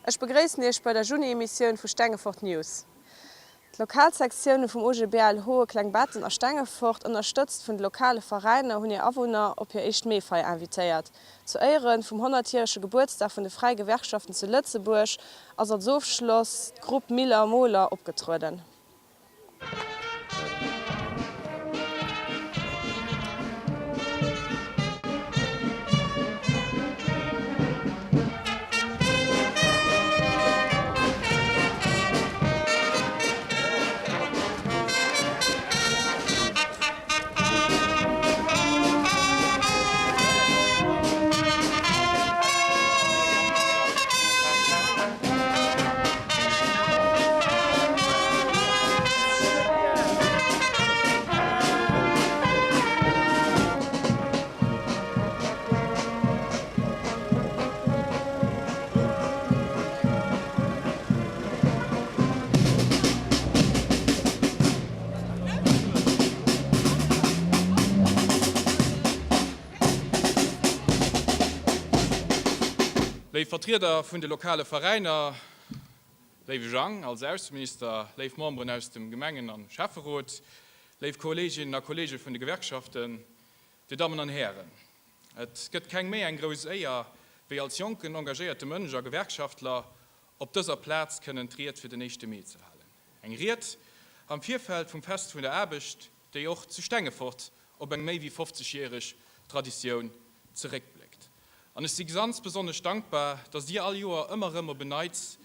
Ech begréissen Iech bei der Juni-Emissioun vu Stengefort News. D'Lokalsektioune vum OGBL Hoe Klengbetten a Stengefort, ënnerstëtzt vun de lokale Veräiner, hunn hir Awunner op hir éischt Meefeier invitéiert. Zu Éiere vum 100-järege Gebuertsdag vun de Fräi Gewerkschaften zu Lëtzebuerg ass als Ofschloss d'Grupp Miller Moler opgetrueden. Léif Vertrieder vun de lokale Veräiner, léiwe Jang als Ausseminister, léif Memberen aus dem Gemengen a Schäfferot, léif Kolleeginnen a Kolleege vun de Gewerkschaften, Dir Dammen an Hären, et gëtt keng méi eng grouss Éier, wéi als jonken engagéierte Mënsch a Gewerkschaftler op dëser Plaz kënnen d'Ried fir den éischte Mee ze halen. Eng Ried am Virfeld vum Fest vun der Aarbecht, déi och zu Stengefort op eng méi wéi 50 järeg Traditioun zeréckbléckt. An ech si gsanz besonnesch dankbar, dass Dir all Joer ëmmer erëm op en Neits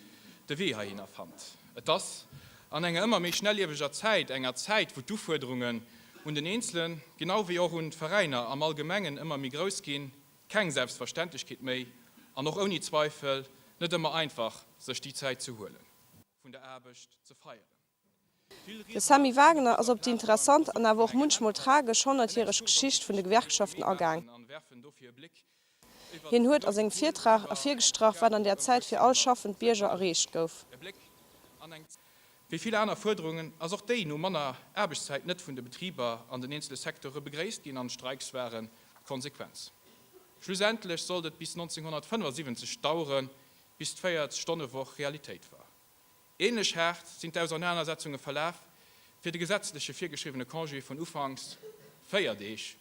de Wee heihinner fannt. Et ass an enger ëmmer méi schnellieweger Zäit, enger Zäit, wou d'Ufuerderungen un den Eenzelen, genau wéi och un d'Veräiner am Allgemengen ëmmer méi grouss ginn, keng Selbstverständlechkeet méi an och ouni Zweifel net ëmmer einfach, sech déi Zäit ze huelen. Vun der Aarbecht ze feieren. Vill De Riedner Sammy Wagner ass hunn op déi der interessant Plattform an awer och eng munchmol Äntwert tragesch an ech honnertjäreg hunn Geschicht vun de op Gewerkschaften agaang. an werfen dofir e Bléck iwwert Hien de huet a grousse sengem Vull Virtrag eriwwer an ervirgestrach, wat an d'Aufgaben där ëm Zäit fir all schaffend Bierger erreecht 1895. gouf. E Bléck an eng. Wéi vill aner Fuerderungen ass och déi no manner Aarbechtszäit net vun de Betriber an den eenzele Secteure begréisst ginn an Streiks waren d'Konsequenz. Schlussendlech sollt et bis 1975 daueren, bis d'Véierz-Stonne-Woch Realitéit war. Ähnlech haart sinn d'Ausernanersetzunge verlaf, fir de gesetzleche virgeschriwwene Congé vun ufanks 4 Deeg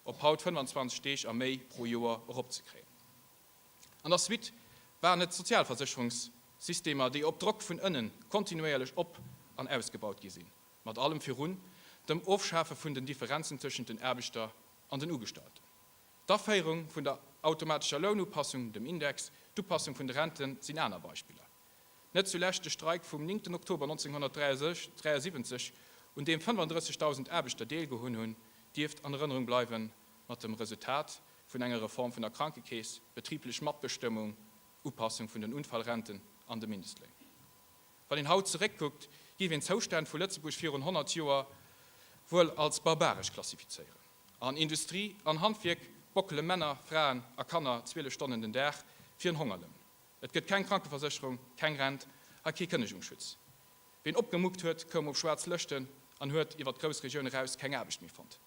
op haut 25 Deeg a méi pro Joer eropzekréien. An der Suite waren et d'Sozialversécherungssystemer, déi op Drock vun ënnen kontinuéierlech op an ausgebaut gi sinn, mat allem virun dem Ofschafe vun den Differenzen tëschent den Aarbechter an den Ugestallten. D'Aféierung vun der automatescher Lounupassung, dem Index, d'Upassung vun de Rente sinn aner Beispiller. Net zulescht de Streik vum 9 Oktober 1973, un deem 35.000 Aarbechter deelgehunn hunn, dierft an Erënnerung bleiwen, mat dem Resultat vun enger Reform vun der Krankekeess, betriblech Matbestëmmung, Upassung vun den Unfallrenten an de Mindestléin. Wann een haut zeréckkuckt, géif een d'Zoustänn vu Lëtzebuerg virun 100 Joer wuel als barbaresch klassifizéieren. An Industrie an Handwierk bockele Männer, Fraen a Kanner 12 Stonnen den Dag fir en Hongerloun. Et gëtt keng Krankeversécherung, keng Rent a kee Kënnegungsschutz. Ween opgemuckt huet, koum op schwaarz Lëschten an huet iwwer d'Groussregioun eraus keng Aarbecht méi fonnt.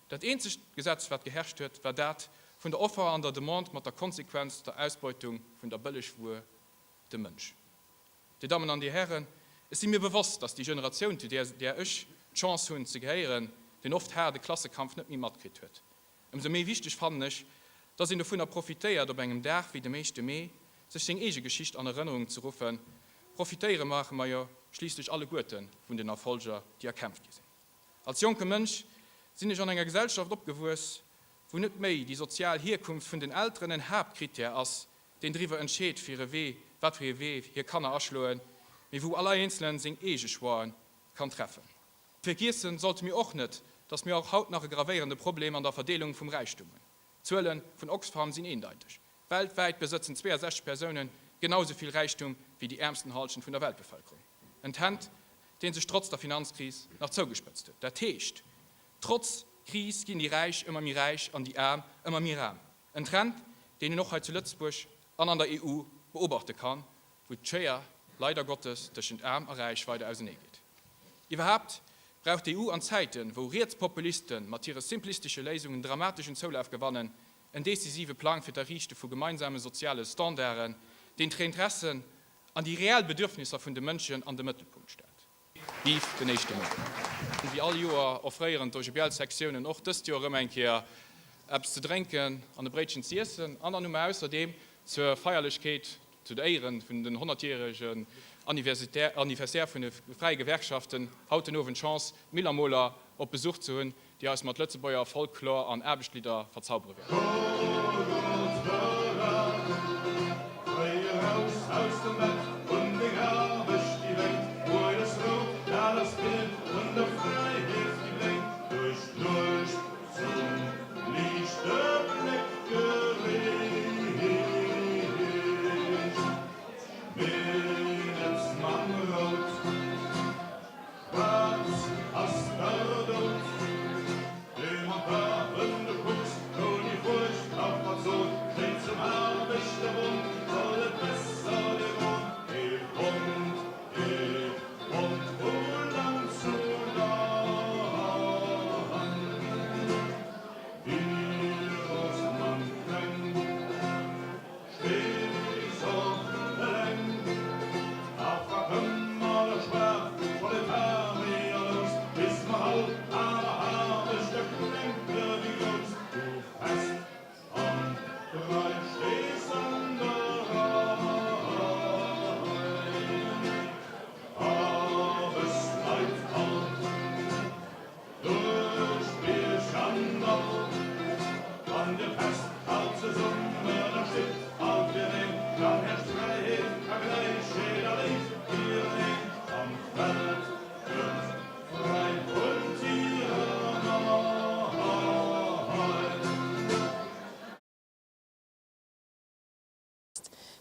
Dat eenzegt Gesetz, wat geherrscht huet, war dat vun der Offer an der Demande mat der Konsequenz der Ausbeutung vun der Bëllegwuer, dem Mënsch. Dir Dammen an Dir Hären, ech si mir bewosst, dass déi Generatioun, zu där ech d'Chance hunn ze gehéieren, deen oft haarde Klassekampf net méi matkritt huet. Ëmsou méi wichteg fannen ech, dass een dovunner profitéiert, op engem Dag wéi dem éischte Mee, sech seng eege Geschicht an Erënnerung ze ruffen. Profitéiere maache mer jo schliisslech alleguerte vun den Erfolger, déi erkämpft gi sinn. Als jonke Mënsch sinn ech an enger Gesellschaft opgewuess, wou net méi déi sozial Hierkunft vun den Elteren en Haaptkrittär ass, deen driwwer entscheet, fir e Wee, wat fir ee Wee hir Kanner aschloen, mee wou all Eenzelen seng eege Choixen kann treffen. Vergiessen sollte mir och net, dass mir och haut nach e gravéierende Problem an der Verdeelung vum Räichtum hunn. D'Zuele vun Oxfam sinn eendeiteg, Weltwäit besëtzen 62 Persounen genau esou vill Räichtum wéi déi äermsten Hallschent vun der Weltbevëlkerung. En Trend, dee sech trotz der Finanzkris nach zougespëtzt huet. Dat heescht, trotz Kris ginn déi Räich ëmmer méi räich an déi Aarm ëmmer méi aarm. En Trend, deen een och hei zu Lëtzebuerg an an der EU beobachte kann, wou d'Schéier leider Gottes tëschent Aarm a Räich weider ausenee geet. Iwwerhaapt brauch d'EU an Zäiten, wou Rietspopuliste mat hire simplistesche Léisungen dramatesch un Zoulaf gewannen, en decisive Plang fir d'Erriichte vu gemeinsame soziale Standarden, Deen d'Interessen an déi reell Bedürfnisser vun de Mënschen an de Mëttelpunkt stellt. Vive den éischte Mee! Wéi all Joer offréieren d'OGBL-Sektiounen och dëst Joer erëm eng Kéier eppes ze drénken an e Bréitchen z'iessen. An dann hu mer ausserdeem zur Feierlechkeet, zu de Éieren vun den 100-järegen Anniversaire vun de Fräie Gewerkschaften haut den Owend d'Chance, d'Millermoler op Besuch ze hunn, déi eis mat Lëtzebuerger Folklor an Aarbechtlidder verzaubere wäerten.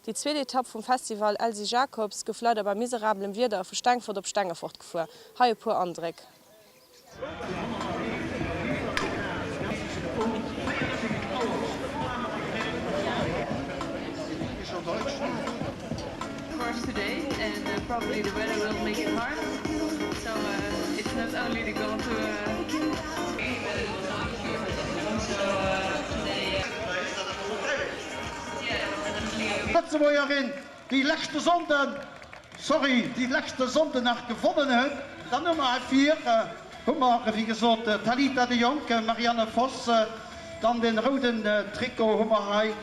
Déi zweet Etapp vum Festival Elsy Jacobs gouf leider bei miserabelem Wieder vu Stengfort op Stengefort gefuer. Hei e puer Andréck. Lëtzebuergerin, déi leschte Sonnden, sorry, déi leschte Sonnden nach gewonnen huet. Dann hu mer hei vir hu mer, wéi gesot, d'Thalita de Jong, Marianne Vos, dann de rouden Trikot hu mer hei,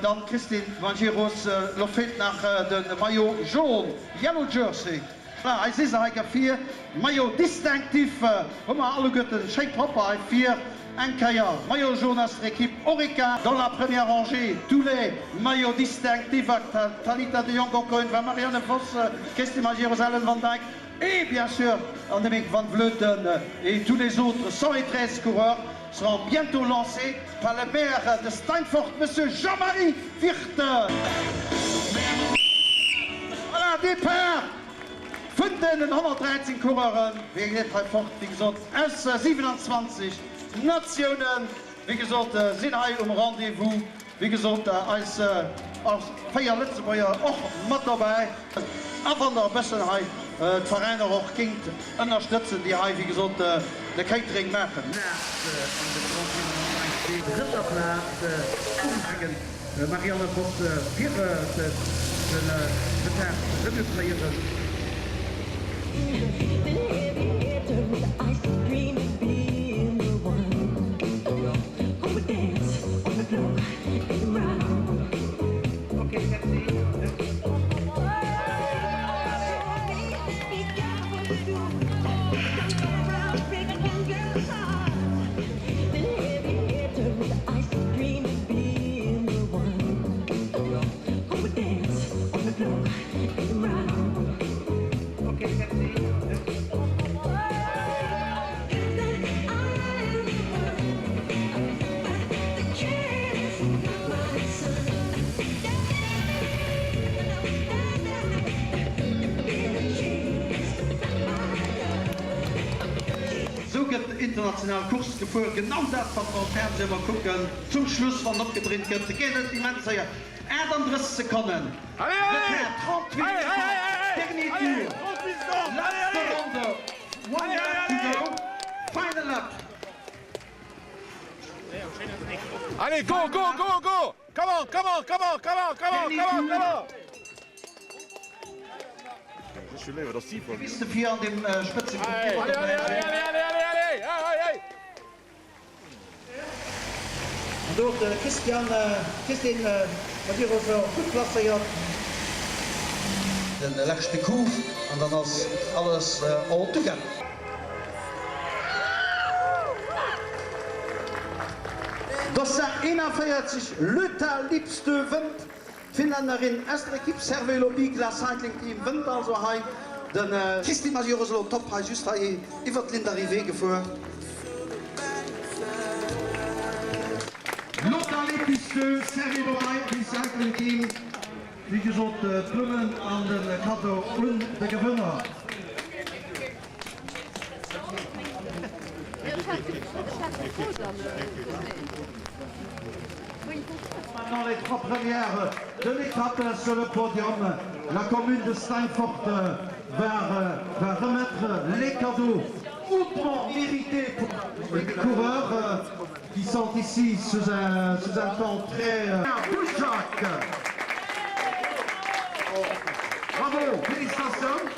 dann d'Christine Majerus, elo feelt nach de Maillot jaune, yellow jersey. Voilà, hei si se hei vir, Maillot distinctif hu mer alleguerten schéi propper hei vir. Eng Kéier Maillot jaune aus der Equipe Orica dans la première rangée, tous les maillots distinctifs ak Thalita de Jong, encore une fois Marianne Vos, Christine Majerus, Ellen van Dijk et bien sûr Annemiek van Vleuten et tous les autres 113 coureurs seront bientôt lancés par le maire de Steinfort, Monsieur Jean-Marie Wirth. Voilà, départ vun den 113 Coureuren, wéi geet hei fort, wéi gesot aus 27 Natiounen, wéi gesot sinn hei um Rendez-vous, wéi gesot eis 4 Lëtzebuerger och mat dobäi. A wann der e bëssen hei d'Veräiner och géingt ënnerstëtzen, déi hei wéi gesot de Catering maachen. Plaz an de Grand Prix Nummer 1 déi drëtter Plaz unhängen. Marianne Vos fir de Retard ze reduzéieren. Sou gëtt international Course gefuer, genau dat wat mer um Fernseh ëmmer kucken. Zum Schluss wann opgedréint gëtt, geet et immens séier, 38 Sekonnen Retard, 38 Sekonnen, dernier Tour, letzte Ronde, one lap to go, final lap. Allez go go go go! Come on come on come on come on come on come on come on! Bis de vir an dem Spëtzegrupp iwwer de Berg sinn. An do de Christian, Christine Majerus och gutt placéiert. De leschte Coup an dann ass alles all together. Dossard 41, Lothar Lipstö wënnt. D'Finlännerin aus der Ekipp Cervélo Bigla Cycling Team wënnt also hei. De Christine Majerus elo top hei just hei iwwert d'Ligne d'arrivée gefuer. Lothar Lepistö, Cervélo Cycling Team, wéi gesot d'Blummen an de Kaddo un de Gewënner. Maintenant les trois premières de l'étape sur le podium. La commune de Steinfort va, va remettre les cadeaux hautement mérités pour les coureurs qui sont ici sous un, sous un temps très... Bouchak. Bravo, félicitations.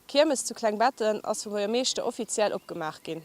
D'Kiermes zu Klengbetten ass vum Buergermeeschter offiziell opgemaach ginn.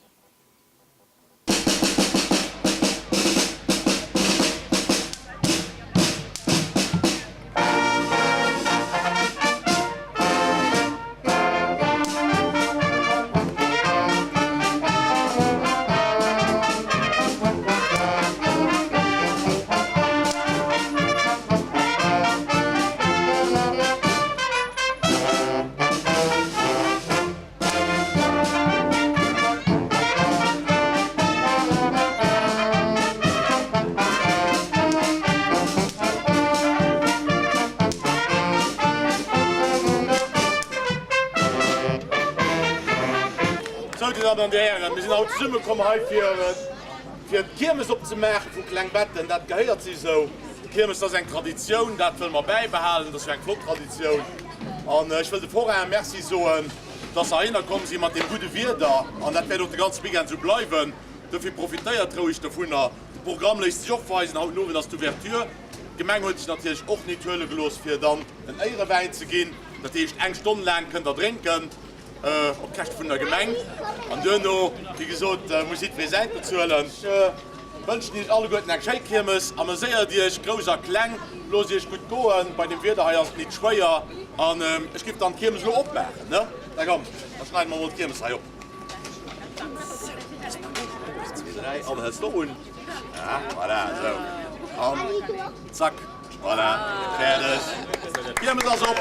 Sou, Dir Dammen an Dir Hären, mir sinn haut zesummekomm hei fir fir d'Kiermes opzemaache vu Klengbetten. Dat gehéiert sich esou. D'Kiermes ass eng Traditioun, dat wëlle mer bäibehalen. Dat ass jo eng flott Traditioun. An ech wëll de Forainen Merci soen, dass se heihinner komm si mat deem gudde Wieder. An dat wäert och de ganze Weekend esou bleiwen. Dofir profitéiert roueg dovunner. De Programm léisst sech och weisen. Haut den Owend ass d'Ouverture. D'Gemeng huet sech natierlech och nit huele gelooss, fir dann en Éierewäin ze ginn. Dat heescht, eng Stonn laang kënnt der drénken op d'Käschte vun der Gemeng. An duerno, wéi gesot, muss jiddweree säint bezuelen. Ech wënschen iech alleguerten eng schéi Kiermes. Ameséiert iech, grouss a kleng. Loosst iech gutt goen. Bei dem Wieder hei ass et nit schwéier. An ech giff dann d'Kiermes elo opmaachen, ne? Da kommt, da schneide mer mol d'Kiermes hei op. Zwee, dräi, an hëls de un. Ja, voilà, esou. An zack, voilà, fäerdeg. D'Kiermes ass op!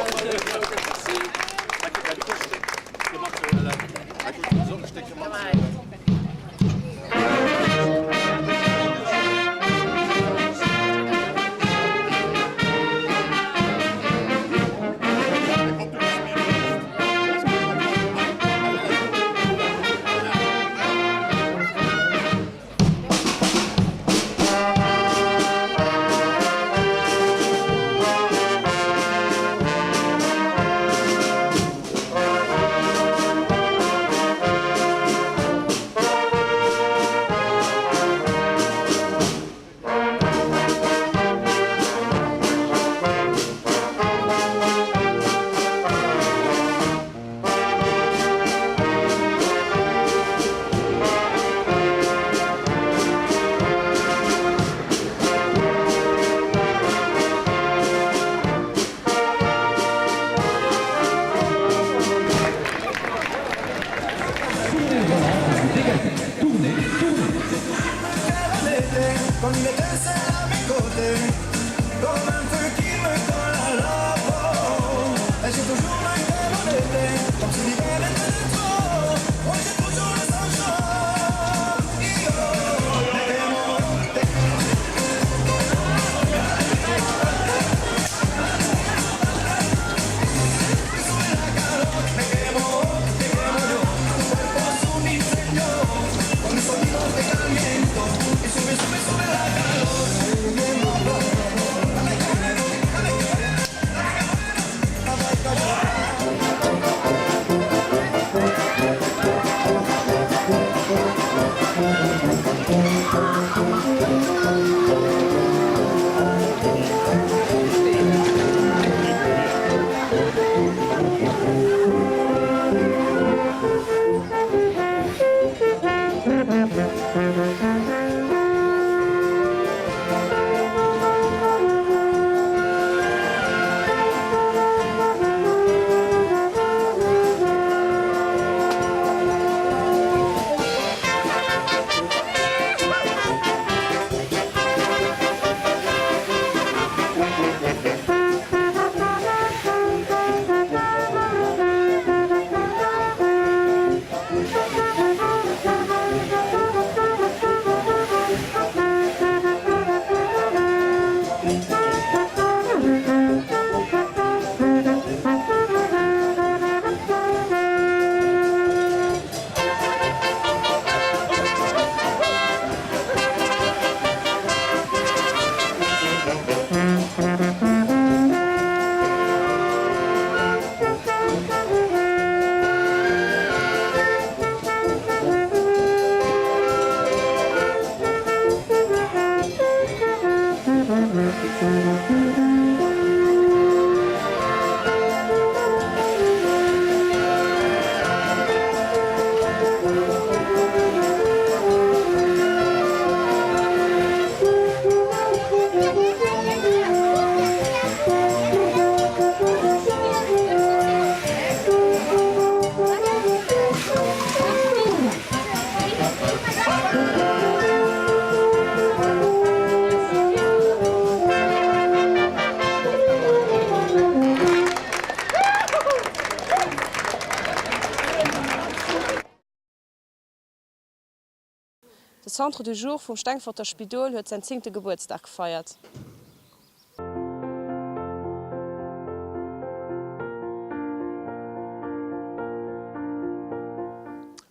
De Centre du Jour vum Stengforter Spidol huet säin zéngte Gebuertsdag gefeiert.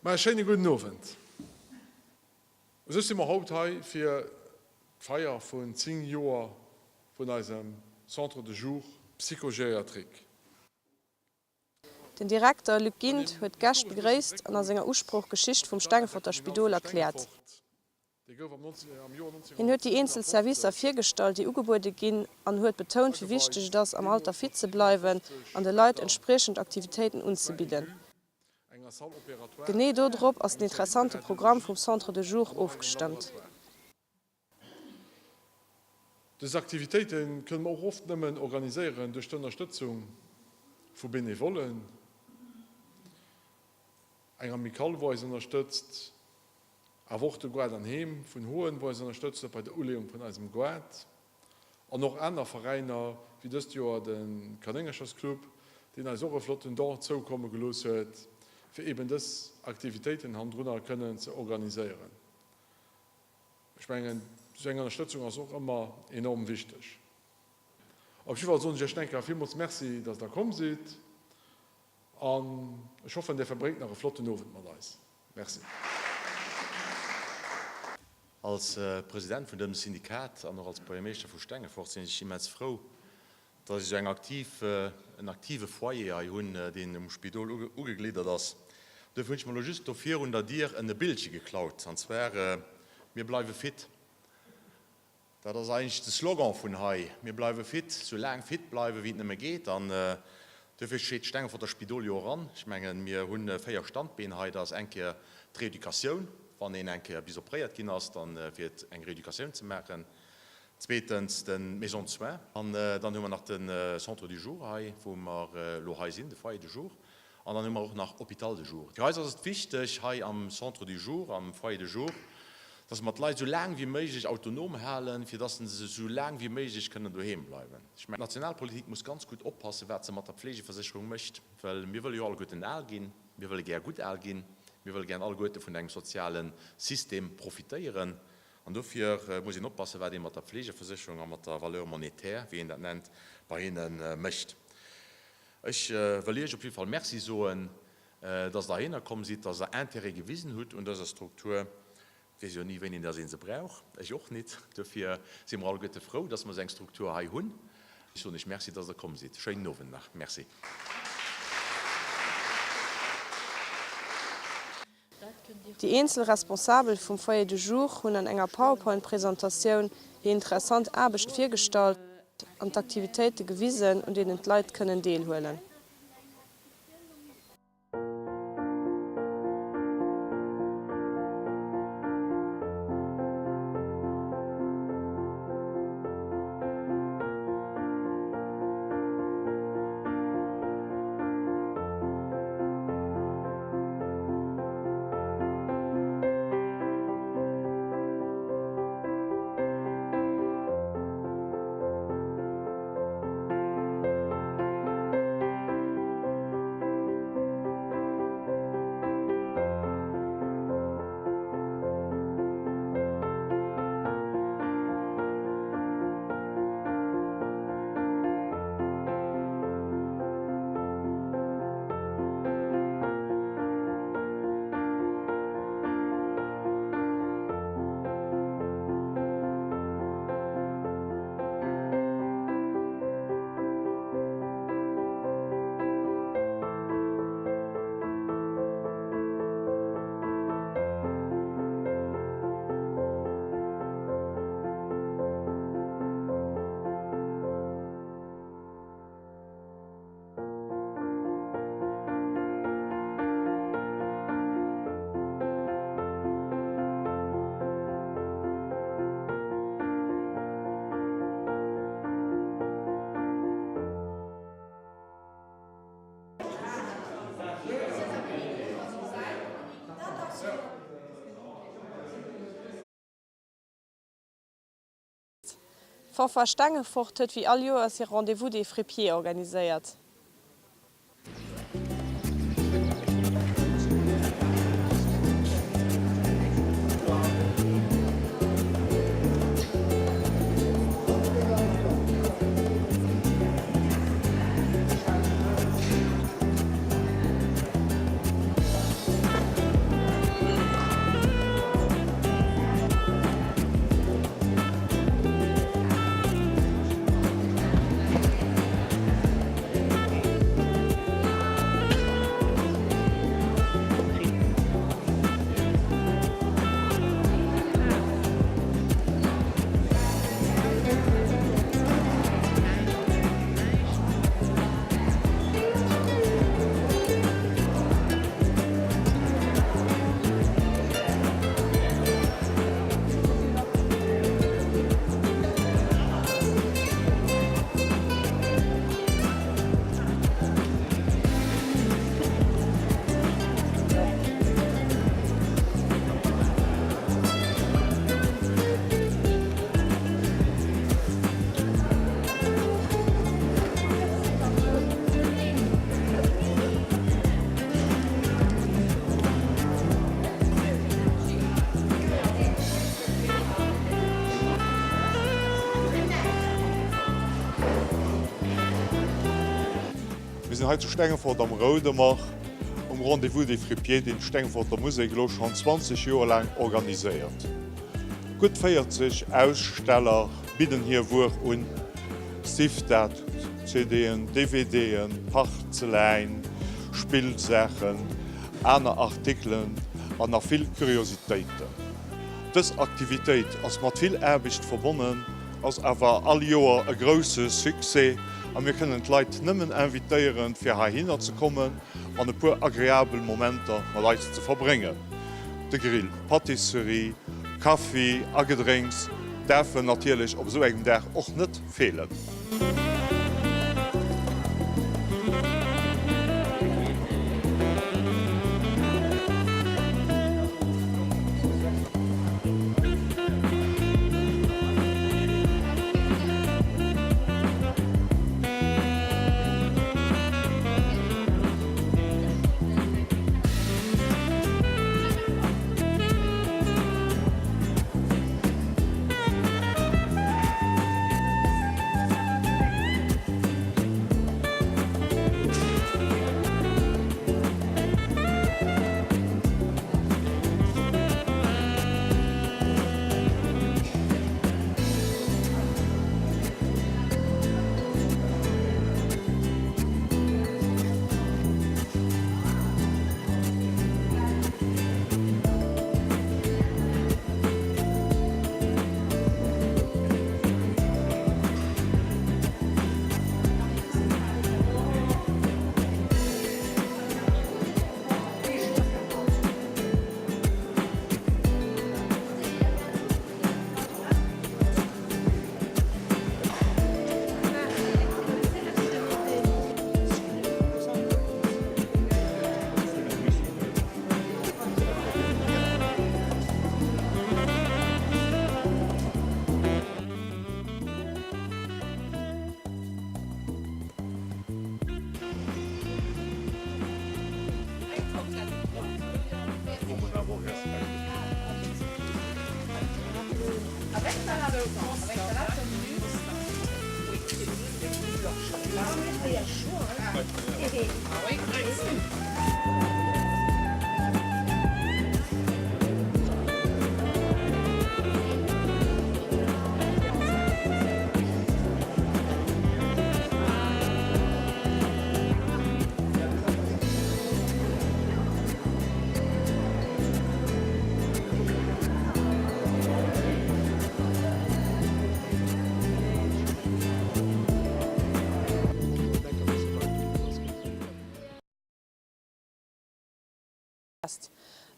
Ma e schéine gudden Owend. U sech si mer haut hei fir d'Feier vun 10 Joer vun eisem Centre de jour psychogériatrique. Den Direkter Luc Gindt huet d'Gäscht begréisst an a senger Usprooch d'Geschicht vum Stengeforter Spidol erkläert. Hien huet déi eenzel Servicer virgestallt, déi ugebuede ginn an huet betount, wéi wichteg et ass, am Alter fit ze bleiwen an de Leit entspriechend Aktivitéiten unzebidden. Genee do drop ass den interessante Programm vum Centre de jour ofgestëmmt. Dës Aktivitéite kënne mer och oft nëmmen organiséieren duerch d'Ënnerstëtzung vu Benevollen, eng Amicale wou eis ënnerstëtzt, awer och de Goart an Heem vun Hoen wou eis ënnerstëtzt huet bei der Uleeung vun eisem Goart an och aner Veräiner wéi dëst Joer de Kanéngerchersclub, deen eis och e flotten Don zoukomme gelooss huet fir eben dës Aktivitéiten hannendrunner kënnen ze organiséieren. Ech mengen, esou eng Ënnerstëtzung ass och ëmmer enorm wichteg. Op jidde Fall soen ech Iech nach eng Kéier villmools Merci, dass Der komm sidd an ech hoffen, Dir verbréngt nach e flotten Owend mat eis. Merci. Als President vun dësem Syndikat an och als Buergermeeschter vu Stengefort sinn ech immens frou, dass ech esou eng aktiv, en aktive Foyer hei hunn, deen um Spidol ugegliddert ass. Duerfir hunn ech mer elo just do virun der Dier en Bildche geklaut, an zwar, Mir bleiwe fit. Dat ass eigentlech de Slogan vun hei, Mir bleiwe fit, sou laang fit bleiwen, wéi et nëmme geet. An duerfir steet d'Stengeforter Spidol jo och an. Ech mengen, mir hu 4 Standbeen hei. Dat ass eng Kéier d'Reeducatioun, wann een eng Kéier bis opréiert ginn ass, dann fir eng Reeducatioun ze maachen. Zweetens de Maison de soins. An dann hu mer nach de Centre du jour hei, wou mer elo hei sinn, de Foyer de jour. An dann hu mer och nach Hôpital de jour. Fir eis ass et wichteg hei am Centre du jour, am Foyer de jour, dass mer d'Leit esou laang wéi méiglech autonom halen, fir dass se esou laang wéi méiglech kënnen doheem bleiwen. Ech mengen, d'Nationalpolitik muss ganz gutt oppassen, wat se mat der Pflegeversécherung mécht, well mir wëlle jo alleguerten al ginn, mir wëlle gär gutt al ginn, mir wëlle gär alleguerte vun engem soziale System profitéieren. An dofir muss een oppassen, wat ee mat der Pflegeversécherung a mat der Valeur monétaire, wéi een dat nennt, bei hinne mécht. Ech wëll Iech op jidde Fall Merci soen, dass Der heihinner komm sidd, dass Der Intérêt gewisen hutt un dëser Struktur. Et weess jo ni, wéini dass ee se brauch. Ech och nit. Dofir si mer alleguerte frou, dass mer esou eng Struktur hei hunn. Ech soen Iech Merci, dass Der komm sidd. Schéinen Owend nach. Merci. Déi eenzel Responsabel vum Foyer de jour hunn an enger PowerPoint-Presentatioun hir interessant Aarbecht virgestallt an d'Aktivitéite gewisen, un deenen d'Leit kënnen deelhuelen. D'Fanfare Stengefort huet wéi all Joers hir Rendez-vous des Fripiers organiséiert. sinn hei zu Stengefort am Roudemer um Rendez-vous des Fripiers, deen d'Stengeforter Musek elo schonn 20 Joer laang organiséiert. Gutt 40 Aussteller bidden hir Wuer un, sief dat CD'en, DVD'en, Parzeläin, Spillsaachen, aner Artikelen an nach vill Kuriositéiten. Dës Aktivitéit ass mat vill Aarbecht verbonnen, ass awer all Joer e grousse Succès a mir kënnen d'Leit nëmmen invitéieren, fir heihinner ze kommen an e puer agreabel Momenter mat eis ze verbréngen. De Grill, Pâtisserie, Kaffi a Gedrénks däerfen natierlech op esou engem Dag och net feelen.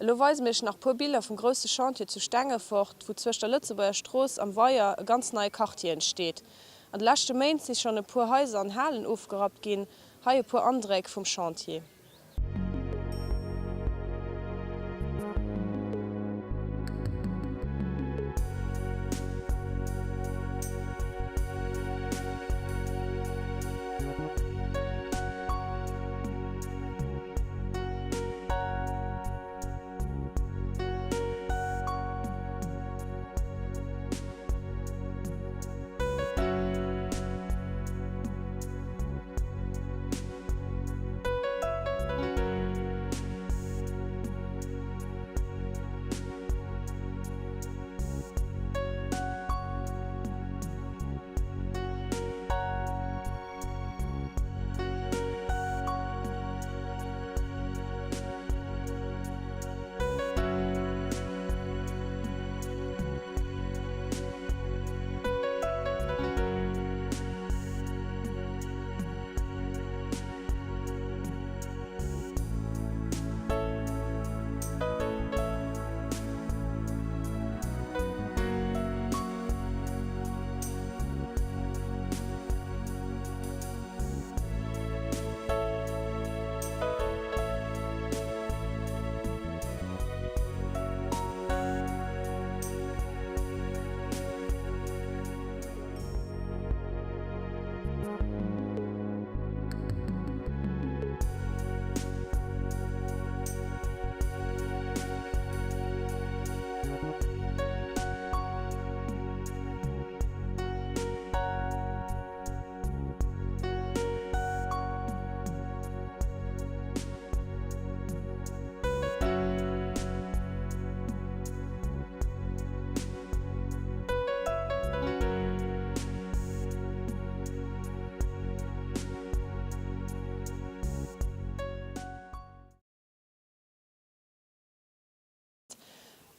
Elo weise mir iech nach puer Biller vum grousse Chantier zu Stengefort, wou zwëscht der Lëtzebuerger Strooss am Weier e ganz neie Quartier entsteet. An de leschte Méint si schonn e puer Haiser an Halen ofgerappt ginn. Hei e puer Andréck vum Chantier.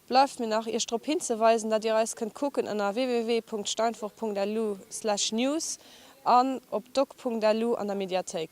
Bleift mir nach, Iech drop hinzeweisen, dat Dir eis kënnt kucken ënner www.steinfort.lu/news an op doc.lu an der Mediathéik.